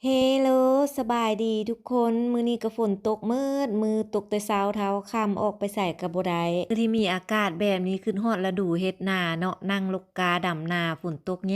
ເຮໂລ ສະບາຍດີທຸກຄົນ. ມື້ນີ້ກໍຝົນຕົກໝົດມື້, ຕົກແຕ່ເຊົ້າເທົ່າຄ່ຳ, ອອກໄປໃສກໍບໍ່ໄດ້. ມື້ທີ່ມີອາກາດແບບນີ້ ຄຶດຮອດລະດູເຮັດນາເນາະ, ນັ່ງລົກກາດຳນາ, ຝົນຕົກແຍ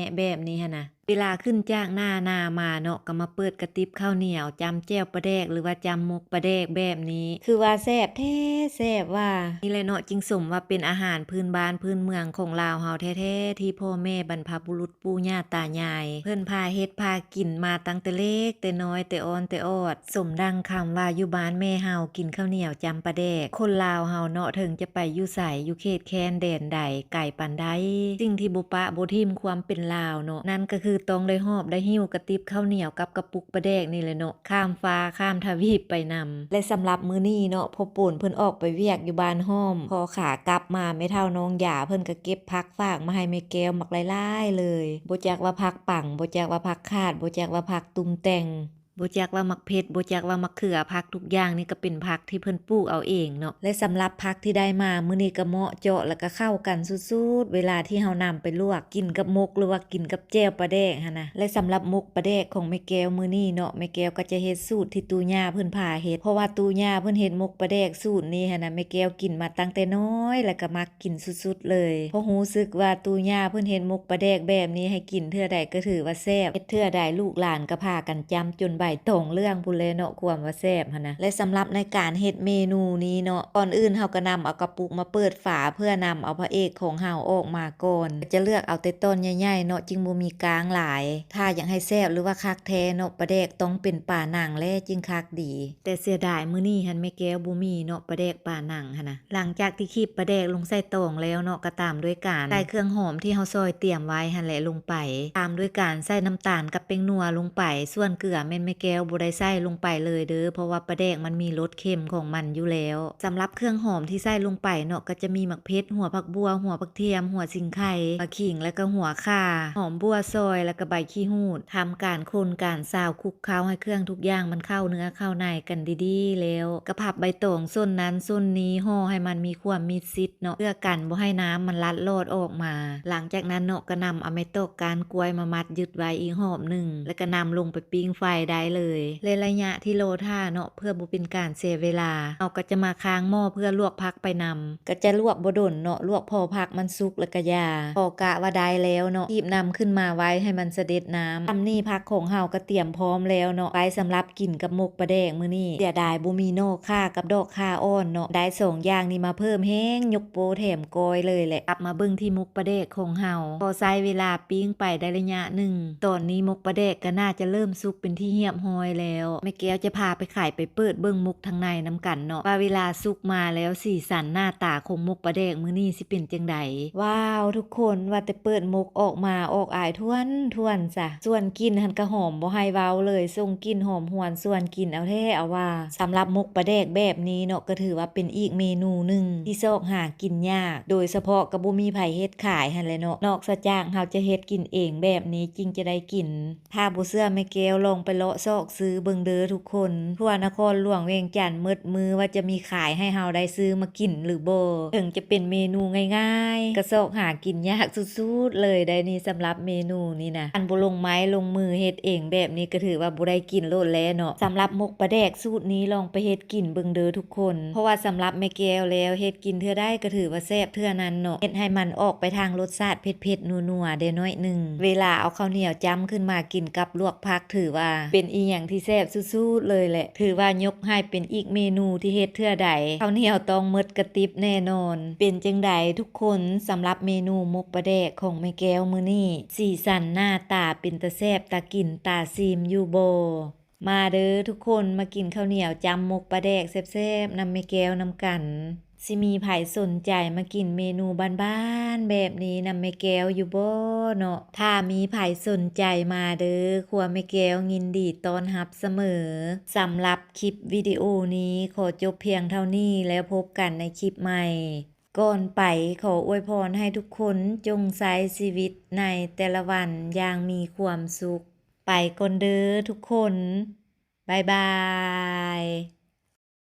ະໆແບບນີ້ຫັ້ນນະ. ເວລາຂຶ້ນຈາກນາ ນາມາເນາະ, ກໍມາເປີດກະຕິບເຂົ້າໜຽວ, ຈ້ຳແຈ່ວປາແດກ ຫຼືວ່າຈ້ຳໝົກປາແດກແບບນີ້, ຄືວ່າແຊບແທ້ແຊບວ່າ. ນີ້ແຫຼະເນາະ, ຈຶ່ງສົມວ່າເປັນອາຫານພື້ນບ້ານພື້ນເມືອງຂອງລາວເຮົາແທ້ໆ ທີ່ພໍ່ແມ່ບັນພະບຸລຸດ ປູ່ຍ່າຕາຍາຍ ເພິ່ນພາເຮັດພາກິນມາຕັ້ງແຕ່ເລັກແຕ່ນ້ອຍ ແຕ່ອ່ອນແຕ່ອອດ. ສົມດັ່ງຄຳວ່າ ຢູ່ບ້ານແມ່ເຮົາກິນເຂົ້າໜຽວຈ້ຳປາແດກ. ຄົນລາວເຮົາເນາະ ເຖິງຈະໄປຢູ່ໃສ ຢູ່ເຂດແຄນແດນໃດ ໄກປານໃດ, ສິ່ງທີ່ບໍ່ປະບໍ່ຖິ້ມຄວາມເປັນລາວເນາະ ນັ້ນກໍຄືຕ້ອງໄດ້ຫອບໄດ້ຫິ້ວກະຕິບເຂົ້າໜຽວກັບກະປຸກປາແດກນີ້ແຫຼະເນາະ ຂ້າມຟ້າຂ້າມທະວີບໄປນຳ. ແລະ ສຳລັບມື້ນີ້ເນາະ ພໍ່ປູນເພິ່ນອອກໄປວຽກຢູ່ບ້ານຫ້ອມ, ພໍຂາກັບມາ ແມ່ເຖົ້ານ້ອງຢາເພິ່ນກໍເກັບຜັກ ຝາກມາໃຫ້ແມ່ແກ້ວບັກຫຼາຍໆເລີຍ. ບໍ່ຈັກວ່າຜັກປັງ, ບໍ່ຈັກວ່າຜັກຂາດ, ບໍ່ຈັກວ່າຜັກຕຸ່ມແຕ່ງ, ບໍ່ຈັກວ່າໝາກເຜັດ, ບໍ່ຈັກວ່າໝາກເຂືອ, ຜັກທຸກຢ່າງນີ້ກໍເປັນຜັກທີ່ເພິ່ນປູກເອົາເອງເນາະ. ແລະ ສຳລັບຜັກທີ່ໄດ້ມາມື້ນີ້ກໍເໝາະເຈາະ ແລ້ວກໍເຂົ້າກັນສຸດໆ ເວລາທີ່ເຮົານຳໄປລວກ ກິນກັບໝົກ ຫຼືວ່າກິນກັບແຈ່ວປາແດກຫັ້ນນະ. ແລະ ສຳລັບໝົກປາແດກຂອງແມ່ແກ້ວມື້ນີ້ເນາະ, ແມ່ແກ້ວກໍຈະເຮັດສູດທີ່ຕູ້ຍ່າເພິ່ນພາເຮັດ, ເພາະວ່າຕູ້ຍ່າເພິ່ນເຮັດໝົກປາແດກສູດນີ້ຫັ້ນນະ ແມ່ແກ້ວກິນມາຕັ້ງແຕ່ນ້ອຍ ແລ້ວກໍມັກ ກິນສຸດໆເລີຍ. ເພາະຮູ້ສຶກວ່າຕູ້ຍ່າເພິ່ນເຮັດໝົກປາແດກແບບນີ້ໃຫ້ກິນເທື່ອໃດກໍຖືວ່າແຊບ, ເຮັດເທື່ອໃດລູກຫຼານກໍພາກັນຈ້ຳຈົນໃບຕອງເຫຼືອງພຸ້ນແຫຼະເນາະ ຄວາມວ່າແຊບຫັ້ນນະ. ແລະ ສຳລັບໃນການເຮັດເມນູນີ້ເນາະ, ກ່ອນອື່ນເຮົາກໍນຳເອົາກະປຸກມາເປີດຝາ ເພື່ອນຳເອົາພະເອກຂອງເຮົາອອກມາກ່ອນ. ຈະເລືອກເອົາແຕ່ຕອນໃຫຍ່ໆເນາະ, ຈຶ່ງບໍ່ມີກ້າງຫຼາຍ. ຖ້າຢາກໃຫ້ແຊບ ຫຼືວ່າຄັກແທ້ເນາະ, ປາແດກຕ້ອງເປັນປາໜັງແລະຈຶ່ງຄັກດີ. ແຕ່ເສຍດາຍມື້ນີ້ຫັ້ນແມ່ແກ້ວບໍ່ມີເນາະ ປາແດກປາໜັງຫັ້ນນະ. ຫຼັງຈາກທີ່ຄີບປາແດກລົງໃສ່ຕອງແລ້ວເນາະ, ກໍຕາມດ້ວຍການໃສ່ເຄື່ອງຫອມທີ່ເຮົາຊອຍຕຽມໄວ້ຫັ້ນແຫຼະລົງໄປ, ຕາມດ້ວຍການໃສ່ນ້ຳຕານກັບແປ້ງນົວລົງໄປ. ສ່ວນເກືອແມ່ນແມ່ແກ້ວບໍ່ໄດ້ໃສ່ລົງໄປເລີຍເດີ້, ເພາະວ່າປາແດກມັນມີລົດເຄັມຂອງມັນຢູ່ແລ້ວ. ສຳລັບເຄື່ອງຫອມທີ່ໃສ່ລົງໄປເນາະ, ກໍຈະມີໝາກເຜັດ, ຫົວຜັກບົ່ວ, ຫົວຜັກທຽມ, ຫົວສີໄຄ, ໝາກຂີງ ແລ້ວກໍຫົວຂ່າ, ຫອມບົ່ວຊອຍ ແລ້ວກໍໃບຂີ້ຫູດ. ທຳການຄົນການຊາວ ເຂົ້າໃຫ້ເຄື່ອງທຸກຢ່າງມັນເຂົ້າເນື້ອເຂົ້າໃນກັນດີໆແລ້ວ, ກໍພັບໃບຕອງສົ້ນນັ້ນສົ້ນນີ້ ຫໍ່ໃຫ້ມັນມີຄວາມມິດຊິດເນາະ, ເພື່ອກັນບໍ່ໃຫ້ນ້ຳມັນລັດລອດອອກມາ. ຫຼັງຈາກນັ້ນເນາະ, ກໍນຳເອົາໄມ້ຕອກກ້ານກ້ວຍມາມັດຍຶດໄວ້ອີກຮອບໜຶ່ງ, ແລ້ວກໍນຳລົງໄປປີ້ງໄຟໄດ້ເລີຍ. ແລະ ໄລຍະທີ່ລໍຖ້າເນາະ, ເພື່ອບໍ່ເປັນການເສຍເວລາ, ເຮົາກໍຈະມາຄ້າງໝໍ້ເພື່ອລວກຜັກໄປນຳ. ກໍຈະລວກບໍ່ດົນເນາະ, ລວກພໍຜັກມັນສຸກແລ້ວກໍຢ່າ. ພໍກະວ່າໄດ້ແລ້ວເນາະ, ຄີບນຳຂຶ້ນມາໄວ້ໃຫ້ມັນສະເດັດນ້ຳ. ສ່ຳນີ້ຜັກຂອງເຮົາກໍຕຽມພ້ອມແລ້ວເນາະ, ໄວ້ສຳລັບກິນກັບໝົກປາແດກມື້ນີ້. ເສຍດາຍບໍ່ມີໜໍ່ຂ່າກັບດອກຂ່າອ່ອນເນາະ, ໄດ້ສອງຢ່າງນີ້ມາເພີ່ມ ແຮງຍົກໂປ້ແຖມກ້ອຍເລີຍແຫຼະ. ກັບມາເບິ່ງທີ່ໝົກປາແດກຂອງເຮົາ, ກໍໃຊ້ເວລາປີ້ງໄປໄດ້ໄລຍະໜຶ່ງ. ຕອນນີ້ໝົກປາແດກກໍໜ້າຈະເລີ່ມສຸກ ເປັນທີ່ຮຽບຮ້ອຍແລ້ວ. ແມ່ແກ້ວຈະພາໄປໄຂ ໄປເປີດເບິ່ງໝົກທາງໃນນຳກັນເນາະ ວ່າເວລາສຸກມາແລ້ວ ສີສັນໜ້າຕາຂອງໝົກປາແດກມື້ນີ້ຊິເປັນຈັ່ງໃດ. ວ້າວ ທຸກຄົນ, ວ່າແຕ່ເປີດໝົກອອກມາ ອອກອາຍຖ້ວນໆຊະ. ຊວນກິ່ນຫັ້ນກະຫອມບໍ່ໃຫ້ເວົ້າເລີຍ, ສົ່ງກິ່ນຫອມຫວນຊວນກິ່ນເອົາແທ້ເອົາວ່າ. ສຳລັບໝົກປາແດກແບບນີ້ເນາະ, ກໍຖືວ່າເປັນອີກເມນູໜຶ່ງທີ່ຊອກຫາກິນຍາກ, ໂດຍສະເພາະກໍບໍ່ມີໃຜເຮັດຂາຍຫັ້ນແຫຼະເນາະ. ນອກສະຈາກເຮົາຈະເຮັດກິນເອງແບບນີ້ຈຶ່ງຈະໄດ້ກິນ. ຖ້າບໍ່ເຊື່ອແມ່ແກ້ວ ລອງໄປເລາະຊອກຊື້ເບິ່ງເດີທຸກຄົນ, ທົ່ວນະຄອນຫຼວງວຽງຈັນໝົດມື້ ວ່າຈະມີຂາຍໃຫ້ເຮົາໄດ້ຊື້ມາກິນຫຼືບໍ່. ເຖິງຈະເປັນເມນູງ່າຍໆ ກໍຊອກຫາກິນຍາກສຸດໆເລີຍໄດ໋ນີ້. ສຳລັບເມນູນີ້ນະ, ຄັນບໍ່ລົງໄມ້ລົງມືເຮັດເອງແບບນີ້ ກໍຖືວ່າບໍ່ໄດ້ກິນໂລດແຫຼະເນາະ. ສຳລັບໝົກປາແດກສູດນີ້ ລອງໄປເຮັດກິນເບິ່ງເດີທຸກຄົນ, ເພາະວ່າສຳລັບແມ່ແກ້ວແລ້ວ ເຮັດ ກິນເທື່ອໃດກໍຖືວ່າແຊບເທື່ອນັ້ນເນາະ, ເຮັດໃຫ້ມັນອອກໄປທາງລົດຊາດເຜັດໆນົວໆແດ່ໜ້ອຍໜຶ່ງ. ເວລາເອົາເຂົ້າໜຽວຈ້ຳຂຶ້ນມາກິນກັບລວກຜັກ ຖືວ່າເປັນອີ່ຫຍັງທີ່ແຊບສຸດໆເລີຍແຫຼະ. ຖືວ່າຍົກໃຫ້ເປັນອີກເມນູທີ່ເຮັດເທື່ອໃດ ເຂົ້າໜຽວຕ້ອງໝົດກະຕິບແນ່ນອນ. ເປັນຈັ່ງໃດທຸກຄົນ ສຳລັບເມນູໝົກປາແດກຂອງແມ່ແກ້ວມື້ນີ້? ສີສັນໜ້າຕາເປັນຕາແຊບຕາກິນຕາຊີມຢູ່ບໍ່? ມາເດີທຸກຄົນ ມາກິນເຂົ້າໜຽວຈ້ຳໝົກປາແດກແຊບໆນຳແມ່ແກ້ວນຳກັນ. ຊິມີໃຜສົນໃຈມາກິນເມນູບ້ານໆແບບນີ້ນຳແມ່ແກ້ວຢູ່ບໍ່ເນາະ? ຖ້າມີໃຜສົນໃຈມາເດີ, ຄົວແມ່ແກ້ວຍິນດີຕ້ອນຮັບສະເໝີ. ສຳລັບຄລິບວິດີໂອນີ້ ຂໍຈົບພຽງເທົ່ານີ້ ແລ້ວພົບກັນໃນຄລິບໃໝ່. ກ່ອນໄປ ຂໍອວຍພອນໃຫ້ທຸກຄົນຈົ່ງໃຊ້ຊີວິດໃນແຕ່ລະວັນຢ່າງມີຄວາມສຸກ. ໄປກ່ອນເດີທຸກຄົນ. ບາຍບາຍ.